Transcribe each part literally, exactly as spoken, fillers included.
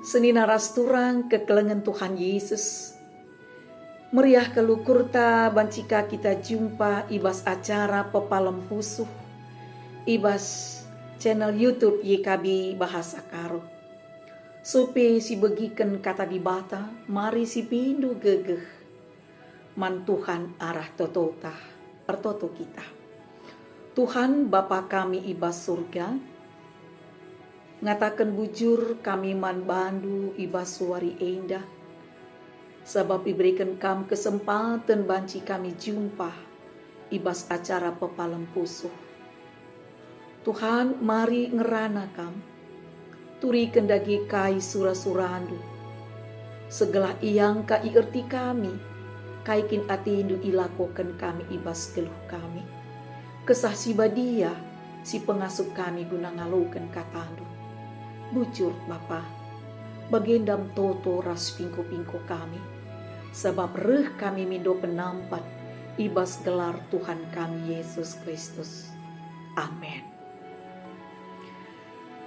Senina ras turang kekelengen Tuhan Yesus. Meriah kal ukurta banci ka kita jumpa i bas acara Pepalem Pusuh i bas channel YouTube Y K B Bahasa Karo. Sope sibegiken Kata Dibata, mari sipindu gegeh man Tuhan arah totota. Ertoto kita. Tuhan, Bapa kami i bas Surga, ngataken bujur kami man baNdu i bas wari enda, sabap ibereken Kam kesempaten banci kami jumpa i bas acara Pepalem Pusuh. Tuhan, mari ngerana Kam. Turiken dage kai sura-suraNdu. Segelah iangka ierti kami, kai kin ateNdu ilakoken kami i bas geluh kami. Kesah Si Badia si pengasup kami guna ngaloken kataNdu. Bujur, Bapa, bagenda me toto ras pingko-pingko kami, sabap reh kami mindo penampat i bas gelar Tuhan kami Yesus Kristus. Amen.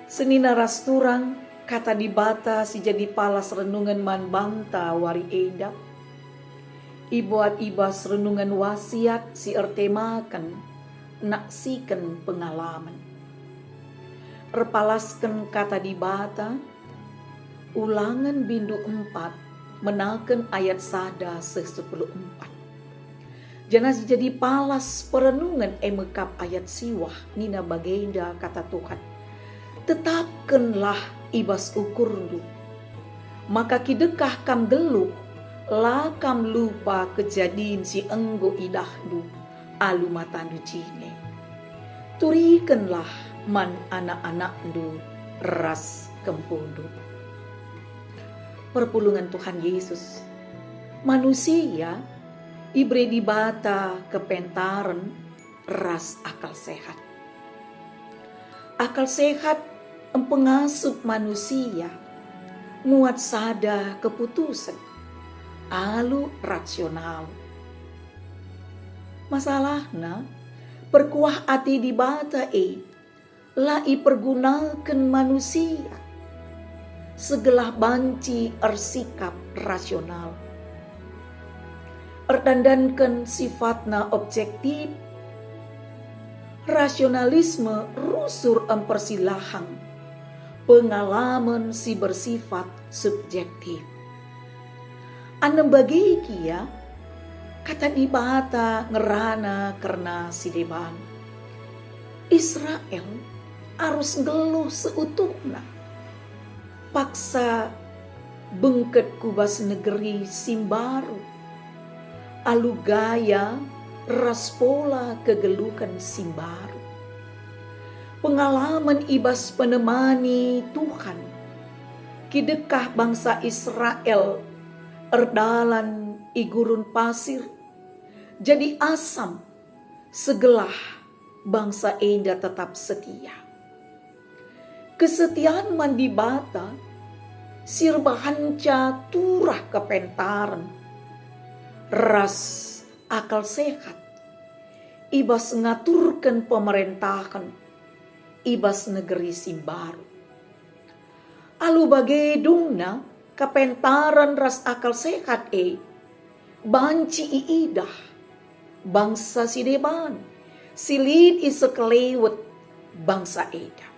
Senina ras turang, Kata Dibata si jadi palas renungen man banta wari enda ibuat i bas renungen Wasiat si ertemaken Naksiken Pengalamen. Erpalasken Kata Dibata, Ulangen bindu empat, menaken ayat sada seh sepuluh empat. Janah si jadi palas perenungen e me kap ayat siwah, nina bagenda Kata Tuhan, "Tetapkenlah i bas ukurndu, maka kidekah kam nggeluh, la kam lupa kejadin si enggo idahndu alu matandu jine. Turikenlah man anak-anakndu ras kempundu." Perpulungen Tuhan Yesus. Manusia ibere Dibata kepentaren ras akal sehat. Akal sehat mpengasup manusia muat sada keputusen alu rasional. Masalahna, perkuah ate Dibata e la ipergunaken manusia segelah banci ersikap rasional. Erdandanken sifatna objektif, rasionalisme rusur mpersilahang pengalamen si bersifat subjektif. Anem bage gia, Kata Dibata ngerana kerna si deban. Israel arus nggeluh seutuhna, paksa bengket ku bas negeri si mbaru, alu gaya ras pola kegeluhen si mbaru. Pengalamen i bas penemani Tuhan, kidekah bangsa Israel erdalan i gurun pasir, jadi asam segelah bangsa enda tetap setia. Kesetian man Dibata si erbahanca turah kepentaren ras akal sehat i bas ngaturken pemerentahen i bas negeri si mbaru. Alu bage dungna kepentaren ras akal sehat e banci iidah bangsa si deban si lit i sekelewet bangsa enda.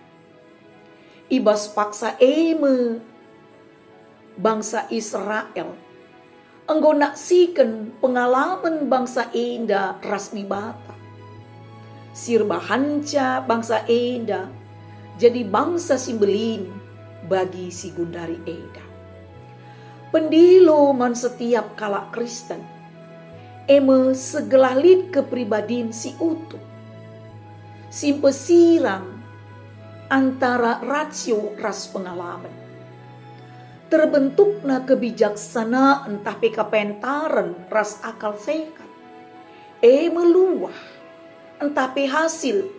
I bas paksa e me bangsa Israel enggo naksiken pengalamen bangsa enda ras Dibata. Si erbahanca bangsa enda jadi bangsa si mbelin bagi si gundari enda. Pendilo man setiap kalak Kristen, e me segelah lit kepribadin si utuh, si mpesirang antara rasio ras pengalamen. Terbentukna kebijaksanaan ntah pe kepentaren ras akal sehat, e me luah ntah pe hasil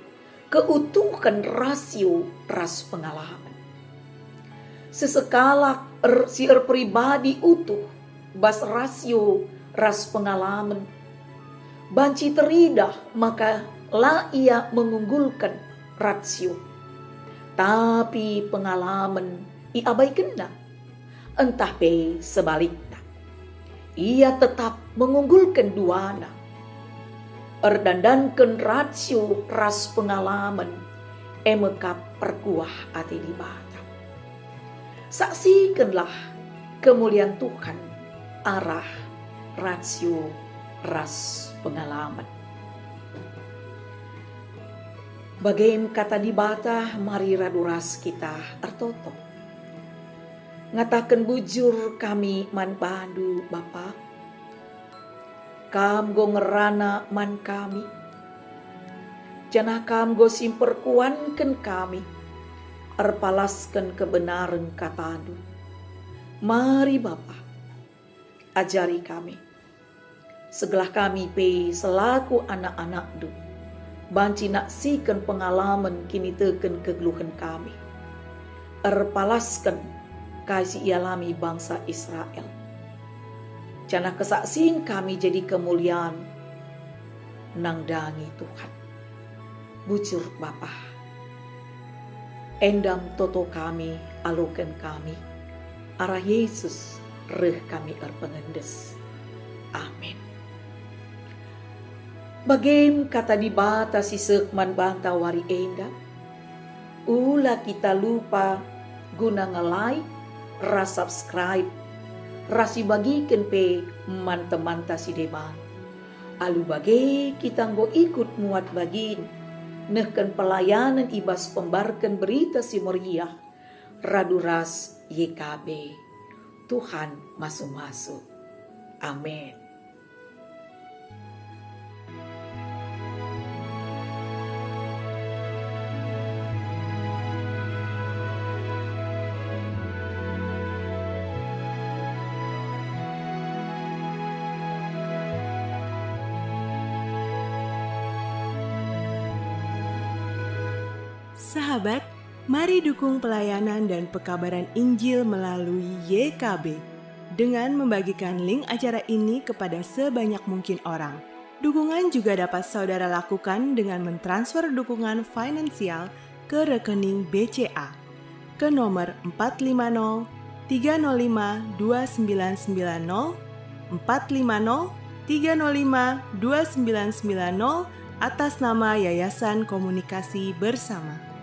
keutuhen rasio ras pengalamen. Sesekalak er-, si erpribadi utuh bas rasio ras pengalamen, banci teridah maka la ia mengunggulken rasio, tapi pengalamen iabaikenna. ntah pe sebalikna. Ia tetap mengunggulken duana. Erdandanken rasio ras pengalamen, e me kap perkuah ate Dibata. Saksikenlah kemulian Tuhan arah rasio ras pengalamen. Bage me kata Dibata, mari radu ras kita ertoto. Ngataken bujur kami man baNdu, Bapa. Kam enggo ngerana man kami, janah Kam enggo si mperkuanken kami erpalasken kebenaren kataNdu. Mari, Bapa, ajari kami, segelah kami pe selaku anak-anakNdu banci naksiken pengalamen kiniteken kegeluhen kami. Erpalasken kai si ialami bangsa Israel. Janah kesaksin kami jadi kemulian nandangi Tuhan. Bujur Bapa, enda me toto kami, aloken kami. Arah Yesus reh kami erpengendes. Amin. Bage me kata Dibata si seh man banta wari enda. Ula kita lupa guna nge-like ras subscribe, ras ibagiken pe man temanta si deban. Alu bage kita enggo ikut muat bagin nehken pelayanen i bas pembarken Berita Si Meriah radu ras Y K B. Tuhan masu-masu. Amin. Sahabat, mari dukung pelayanan dan pekabaran Injil melalui Y K B dengan membagikan link acara ini kepada sebanyak mungkin orang. Dukungan juga dapat saudara lakukan dengan mentransfer dukungan finansial ke rekening B C A ke nomor empat lima nol tiga nol lima dua sembilan sembilan nol, empat lima nol tiga nol lima dua sembilan sembilan nol, atas nama Yayasan Komunikasi Bersama.